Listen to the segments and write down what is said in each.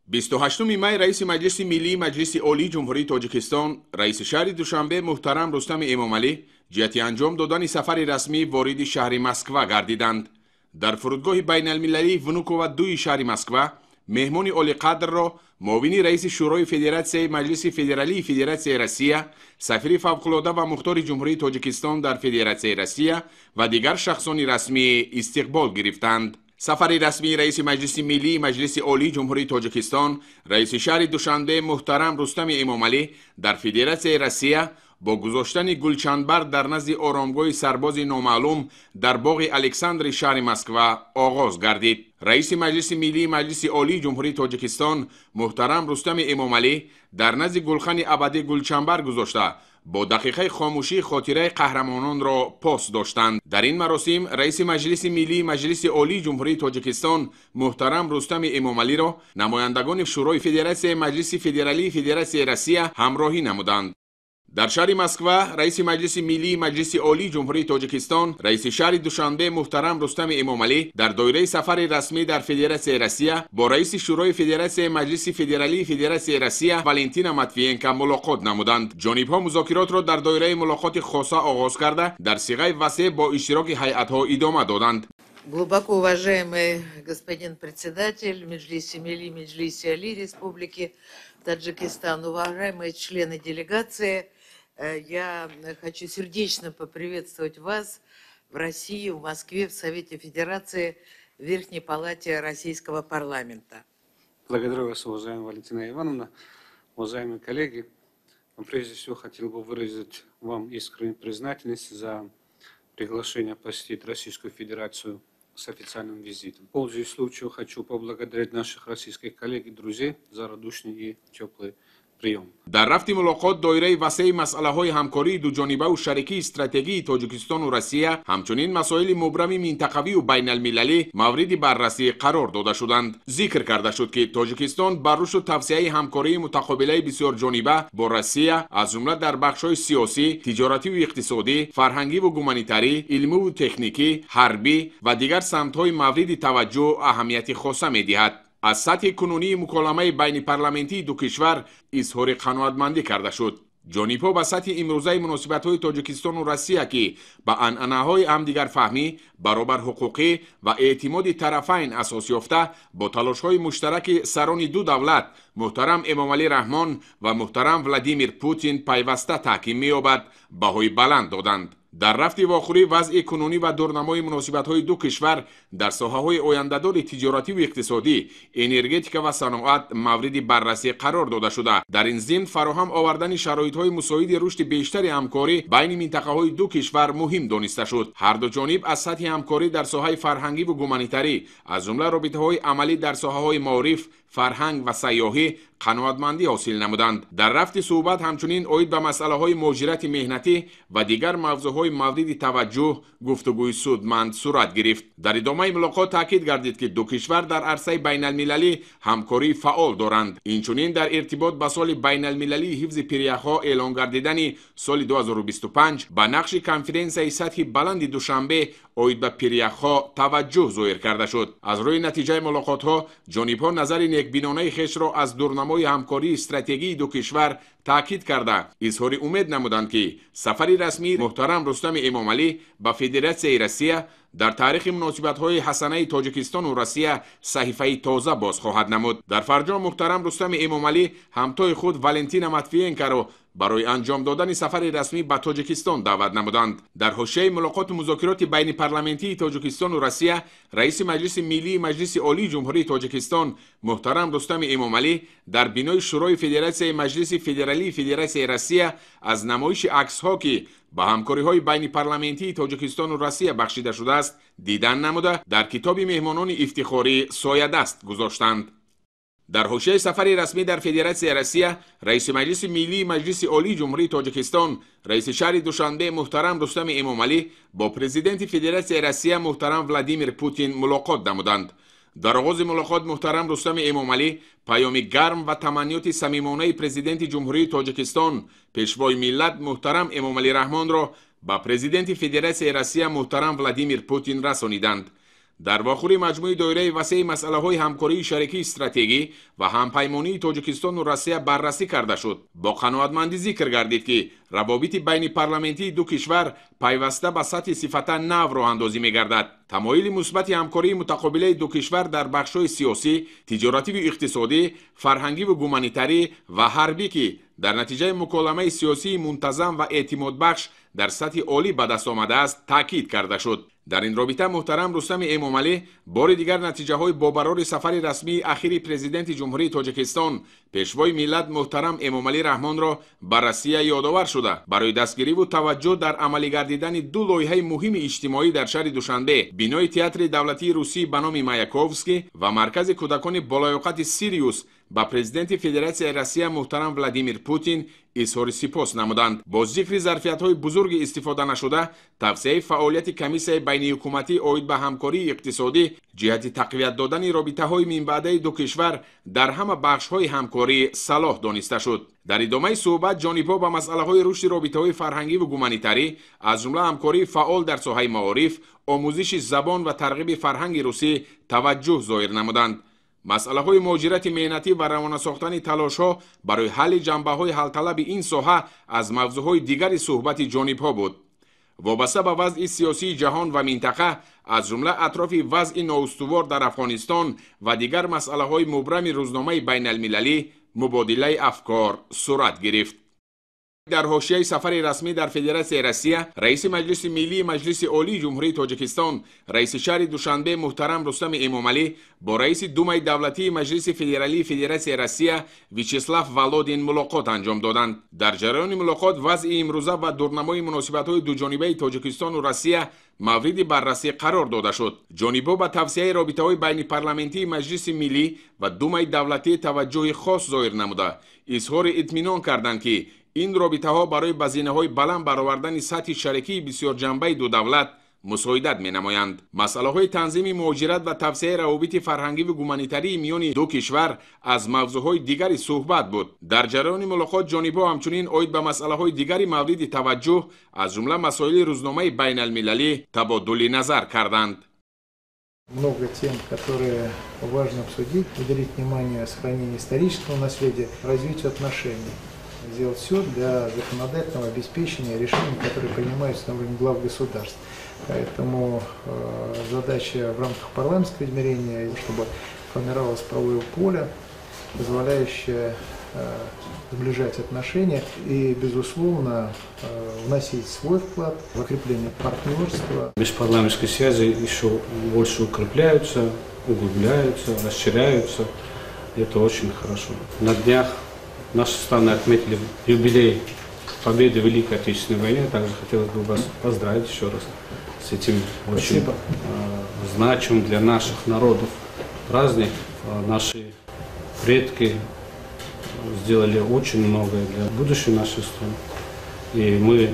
28 май раиси Маҷлиси Миллии Маҷлиси Олии Ҷумҳурии Тоҷикистон, раиси шаҳри Душанбе муҳтарам Рустами Эмомалӣ ҷиҳати анҷом додани сафари расмӣ вориди шаҳри Москва гардиданд. Дар фурудгоҳи байналмилалии Внуково дуи шаҳри Москва меҳмони олиқадрро муовини раиси Шӯрои Федератсияи Маҷлиси Федералии Федератсияи Россия, сафири фавқулода ва мухтори Ҷумҳурии Тоҷикистон дар Федератсияи Россия ва дигар шахсони расмӣ истиқбол гирифтанд. Сафари расмии раиси Маҷлиси Миллии Маҷлиси Олии Ҷумҳурии Тоҷикистон, раиси шаҳри Душанбе муҳтарам Рустами Эмомалӣ дар Федератсияи Россия бо гузоштани гулчанбар дар назди оромгоҳи сарбози номаълум дар боғи Александри шаҳри Москва оғоз гардид. Раиси Маҷлиси Миллии Маҷлиси Олии Ҷумҳурии Тоҷикистон муҳтарам Рустами Эмомалӣ дар назди гулхани абадӣ гулчанбар гузошта, бо дақиқаи хомӯшӣ хотираи қаҳрамононро пос доштанд. Дар ин маросим раиси Маҷлиси Миллии Маҷлиси Олии Ҷумҳурии Тоҷикистон муҳтарам Рустами Эмомалиро намояндагони Шӯрои Федератсияи Маҷлиси Федералии Федератсияи Россия ҳамроҳӣ намуданд. Дар шаҳри Москва раиси Маҷлиси Миллии Маҷлиси Олии Ҷумҳурии Тоҷикистон, раиси шаҳри Душанбе муҳтарам Рустами Эмомалӣ дар доираи сафари расмӣ дар Федератсияи Россия бо раиси Шӯрои Федератсияи Маҷлиси Федералии Федератсияи Россия Валентина Матвиенко мулоқот намуданд. Ҷонибҳо музокиротро дар доираи мулоқоти хоса оғоз карда, дар сиғаи васеъ бо иштироки ҳайатҳо идома доданд. Глубоко уважаемый господин председатель Меджлиси Милли, Меджлиси Али Республики Таджикистан, уважаемые члены делегации, я хочу сердечно поприветствовать вас в России, в Москве, в Совете Федерации, в Верхней Палате Российского парламента. Благодарю вас, уважаемая Валентина Ивановна, уважаемые коллеги. Прежде всего, хотел бы выразить вам искреннюю признательность за приглашение посетить Российскую Федерацию с официальным визитом. Пользуясь случаем, хочу поблагодарить наших российских коллег и друзей за радушный и теплый прием. Дар рафти мулоқот доираи васеи масъалаҳои ҳамкории дуҷонибаву шарикии стратегии Тоҷикистону Россия, ҳамчунин масоили мубрами минтақавию байналмилалӣ мавриди баррасӣ қарор дода шуданд. Зикр карда шуд, ки Тоҷикистон ба рушду тавсеаи ҳамкории мутақобилаи бисёрҷониба бо Россия, аз ҷумла дар бахшҳои сиёсӣ, тиҷоративу иқтисодӣ, фарҳангиву гуманитарӣ, илмиву техникӣ, ҳарбӣ ва дигар самтҳои мавриди таваҷҷӯҳ аҳамияти хоса медиҳад. Аз сатҳи кунунии муколамаи байнипарламентии ду кишвар изҳори қаноатмандӣ карда шуд. Ҷонибҳо ба сатҳи имрӯзаи муносибатҳои Тоҷикистону Россия, ки ба анъанаҳои ҳамдигарфаҳмӣ, баробарҳуқуқӣ ва эътимоди тарафайн асос ёфта, бо талошҳои муштараки сарони ду давлат муҳтарам Эмомалӣ Раҳмон ва муҳтарам Владимир Путин пайваста таҳким меёбад, баҳои баланд доданд. Дар рафти вохӯрӣ вазъи кунунӣ ва дурнамои муносибатҳои ду кишвар дар соҳаҳои ояндадори тиҷоративу иқтисодӣ, энергетика ва саноат мавриди баррасӣ қарор дода шуда, дар ин зимн фароҳам овардани шароитҳои мусоиди рушди бештари ҳамкорӣ байни минтақаҳои ду кишвар муҳим дониста шуд. Ҳар ду ҷониб аз сатҳи ҳамкорӣ дар соҳаи фарҳангиву гуманитарӣ, аз ҷумла робитаҳои амалӣ дар соҳаҳои маориф, фарҳанг ва сайёҳӣ қаноатмандӣ ҳосил намуданд. Дар рафти суҳбат ҳамчунин оид ба масъалаҳои муҳоҷирати меҳнатӣ ва дигар мавзӯъҳои мавриди таваҷҷӯҳ гуфтугӯи судманд сурат гирифт. Дар идомаи мулоқот таъкид гардид, ки ду кишвар дар арсаи байналмилалӣ ҳамкории фаъол доранд. Инчунин дар иртибот ба соли байналмилалии ҳифзи пиряхҳо эълон гардидани соли 2025 ба нақши конференсияи сатҳи баланди Душанбе оид ба пиряхҳо таваҷҷӯҳ зоҳир карда шуд. Аз рӯи натиҷаи мулоқотҳо ҷонибҳо назари некбинонаи хешро аз дурнамои ҳамкории стратегии ду кишвар таъкид карда, изҳори умед намуданд, ки сафари расмии муҳтарам Рустами Эмомалӣ ба Федератсияи Россия дар таърихи муносибатҳои ҳасанаи Тоҷикистону Россия саҳифаи тоза боз хоҳад намуд. Дар фарҷом муҳтарам Рустами Эмомалӣ ҳамтои худ Валентина Матвиенкоро барои анҷом додани сафари расмӣ ба Тоҷикистон даъват намуданд. Дар ҳошияи мулоқоту музокироти байнипарламентии Тоҷикистону Россия раиси Маҷлиси Миллии Маҷлиси Олии Ҷумҳурии Тоҷикистон муҳтарам Рустами Эмомалӣ дар бинои Шӯрои Федератсияи Маҷлиси Федералии Федератсияи Россия аз намоиши аксҳо, ки ба ҳамкориҳои байнипарламентии Тоҷикистону Россия бахшида шудааст, дидан намуда, дар китоби меҳмонони ифтихорӣ соядаст гузоштанд. Дар ҳошияи сафари расмӣ дар Федератсияи Россия раиси Маҷлиси Миллии Маҷлиси Олии Ҷумҳурии Тоҷикистон, раиси шаҳри Душанбе муҳтарам Рустами Эмомалӣ бо президенти Федератсияи Россия муҳтарам Владимир Путин мулоқот намуданд. Дар оғози мулоқот муҳтарам Рустами Эмомалӣ паёми гарм ва таманниёти самимонаи президенти Ҷумҳурии Тоҷикистон, пешвои миллат муҳтарам Эмомалӣ Раҳмонро ба президенти Федератсияи Россия муҳтарам Владимир Путин расониданд. Дар вохӯри маҷмӯи доираи васеи масъалаҳои ҳамкории шарикии стратегӣ ва ҳампаймонии Тоҷикистону Россия баррасӣ карда шуд. Бо қаноатмандӣ зикр гардид, ки равобити байнипарламентии ду кишвар пайваста ба сатҳи сифата нав роҳандозӣ мегардад. Тамоили мусбати ҳамкории мутақобилаи ду кишвар дар бахшҳои сиёсӣ, тиҷоративу иқтисодӣ, фарҳангиву гуманитарӣ ва ҳарбӣ, ки дар натиҷаи муколамаи сиёсии мунтазам ва эътимодбахш дар сатҳи олӣ ба даст омадааст, таъкид карда шуд. Дар ин робита муҳтарам Рустами Эмомалӣ бори дигар натиҷаҳои бобарори сафари расмии ахири Президенти Ҷумҳурии Тоҷикистон, Пешвои миллат муҳтарам Эмомалӣ Раҳмонро ба Россия ёдовар шуда, барои дастгириву таваҷҷӯҳ дар амалигардидани ду лоиҳаи муҳими иҷтимоӣ дар шаҳри Душанбе, бинои театри давлатии русӣ ба номи Маяковский ва маркази кӯдакони болаёқати Сириус, ба Президенти Федератсияи Россия муҳтарам Владимир Путин изҳори сипос намуданд. Бо зикри зарфиятҳои бузурги истифода нашуда, тавсияи фаъолияти комиссияи байниҳукуматӣ оид ба ҳамкории иқтисодӣ ҷиҳати тақвият додани робитаҳои минбаъдаи ду кишвар дар ҳама бахшҳои ҳамкорӣ салоҳ дониста шуд. Дар идомаи суҳбат ҷонибҳо ба масъалаҳои рушди робитаҳои фарҳангиву гуманитарӣ, аз ҷумла ҳамкории фаъол дар соҳаи маориф, омӯзиши забон ва тарғиби фарҳанги русӣ таваҷҷӯҳ зоҳир намуданд. Масъалаҳои муҳоҷирати меҳнатӣ ва равона сохтани талошҳо барои ҳалли ҷанбаҳои ҳалталаби ин соҳа аз мавзӯъҳои дигари суҳбати ҷонибҳо буд. Вобаста ба вазъи сиёсии ҷаҳон ва минтақа, аз ҷумла атрофи вазъи ноустувор дар Афғонистон ва дигар масъалаҳои мубрами рӯзномаи байналмилалӣ мубодилаи афкор сурат гирифт. Дар ҳошияи сафари расмӣ дар Федератсияи Россия, раиси Маҷлиси Миллии Маҷлиси Олии Ҷумҳурии Тоҷикистон, раиси шаҳри Душанбе муҳтарам Рустами Эмомалӣ бо раиси Думаи давлатии Маҷлиси Федералии Федератсияи Россия Вячеслав Володин мулоқот анҷом доданд. Дар ҷараёни мулоқот вазъи имрӯза ва дурнамои муносибатҳои дуҷонибаи Тоҷикистону Россия мавриди баррасӣ қарор дода шуд. Ҷонибҳо ба тавсияи робитаҳои байнипарламентии Маҷлиси Миллӣ ва Думаи давлатӣ таваҷҷӯҳи хос зоҳир намуда, изҳори итминон карданд, ки ин робитаҳо барои ба зинаҳои баланд баровардани сатҳи шарикии бисёрҷанбаи ду давлат мусоидат менамоянд. Масъалаҳои танзими муҳоҷират ва тавсияи равобити фарҳангиву гуманитарии миёни ду кишвар аз мавзӯъҳои дигари суҳбат буд. Дар ҷараёни мулоқот ҷонибҳо ҳамчунин оид ба масъалаҳои дигари мавриди таваҷҷӯҳ, аз ҷумла масоили рӯзномаи байналмилалӣ табодули назар карданд. Много тем, которые важно обсудить, уделить внимание сохранению исторического наследия, развитию отношений. Сделать все для законодательного обеспечения решений, которые принимаются на уровне глав государств. Поэтому задача в рамках парламентского измерения, чтобы формировалось правовое поле, позволяющее сближать отношения и, безусловно, вносить свой вклад в укрепление партнерства. Межпарламентские связи еще больше укрепляются, углубляются, расширяются. Это очень хорошо. На днях наши страны отметили юбилей победы в Великой Отечественной войне. Также хотелось бы вас поздравить еще раз с этим очень значимым для наших народов праздник. Наши предки сделали очень многое для будущей нашей страны. И мы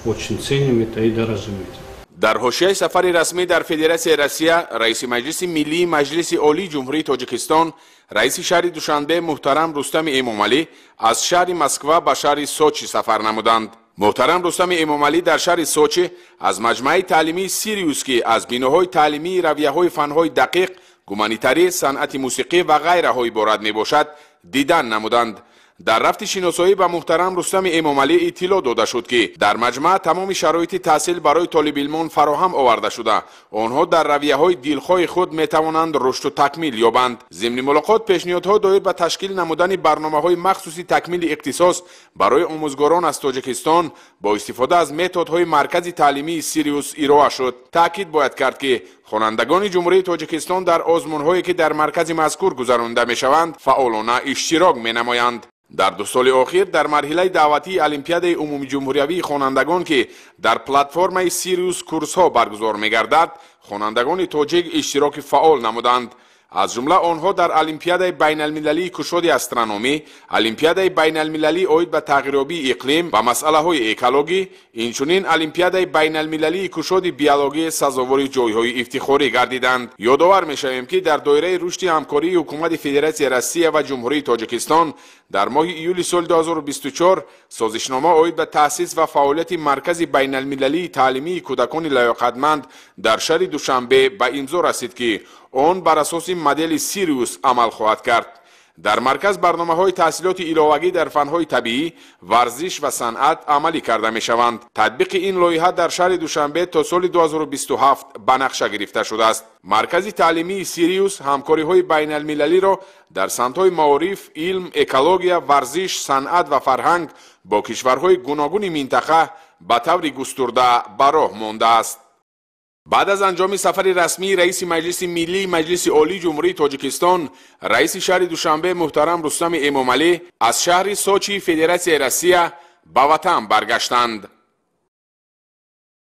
очень ценим это и дорожим этим. Дар ҳошияи сафари расмӣ дар Федератсияи Россия, раиси Маҷлиси Миллии Маҷлиси Олии Ҷумҳурии Тоҷикистон, раиси шаҳри Душанбе муҳтарам Рустами Эмомалӣ аз шаҳри Москва ба шаҳри Сочи сафар намуданд. Муҳтарам Рустами Эмомалӣ дар шаҳри Сочи аз маҷмӯаи таълимии Сириус, ки аз биноҳои таълимии равияҳои фанҳои дақиқ, гуманитарӣ, санъати мусиқӣ ва ғайраҳо иборат мебошад, дидан намуданд. Дар рафти шиносоӣ ба муҳтарам Рустами Эмомалӣ иттилоъ дода шуд, ки дар маҷмӯа тамоми шароити таҳсил барои толибилмон фароҳам оварда шуда, онҳо дар равияҳои дилхоҳи худ метавонанд рушду такмил ёбанд. Зимни мулоқот пешниҳодҳо доир ба ташкил намудани барномаҳои махсуси такмили ихтисос барои омӯзгорон аз Тоҷикистон бо истифода аз методҳои маркази таълимии Сириус ироа шуд. Таъкид бояд кард, ки хонандагони Ҷумҳурии Тоҷикистон дар озмунҳое, ки дар маркази мазкур гузаронида мешаванд, фаъолона иштирок менамоянд. Дар 2 соли охир дар марҳилаи даъватии Олимпиадаи умумиҷумҳуриявии хонандагон, ки дар платформаи Сириус курсҳо баргузор мегардад, хонандагони тоҷик иштироки фаъол намуданд. Аз ҷумла онҳо дар Олимпиадаи байналмилалии кушоди астрономӣ, Олимпиадаи байналмилалӣ оид ба тағйирёбии иқлим ва масъалаҳои экологӣ, инчунин Олимпиадаи байналмилалии кушоди биологӣ сазовори ҷойҳои ифтихорӣ гардиданд. Ёдовар мешавем, ки дар доираи рушди ҳамкории Ҳукумати Федератсияи Россия ва Ҷумҳурии Тоҷикистон дар моҳи июли соли 2024 созишнома оид ба таъсис ва фаъолияти Маркази байналмилалии таълимии кӯдакони лаёқатманд дар шаҳри Душанбе ба имзо расид, ки он бар асоси модели Сириус амал хоҳад кард. Дар марказ барномаҳои таҳсилоти иловагӣ дар фанҳои табиӣ, варзиш ва санъат амалӣ карда мешаванд. Татбиқи ин лоиҳа дар шаҳри Душанбе то соли 2027 ба нақша гирифта шудааст. Маркази таълимии Сириус ҳамкориҳои байналмилалиро дар самтҳои маориф, илм, экология, варзиш, санъат ва фарҳанг бо кишварҳои гуногуни минтақа ба таври густурда ба роҳ мондааст. Баъд аз анҷоми сафари расмии раиси Маҷлиси Миллии Маҷлиси Олии Ҷумҳурии Тоҷикистон, раиси шаҳри Душанбе муҳтарам Рустами Эмомалӣ аз шаҳри Сочии Федератсияи Россия ба ватан баргаштанд.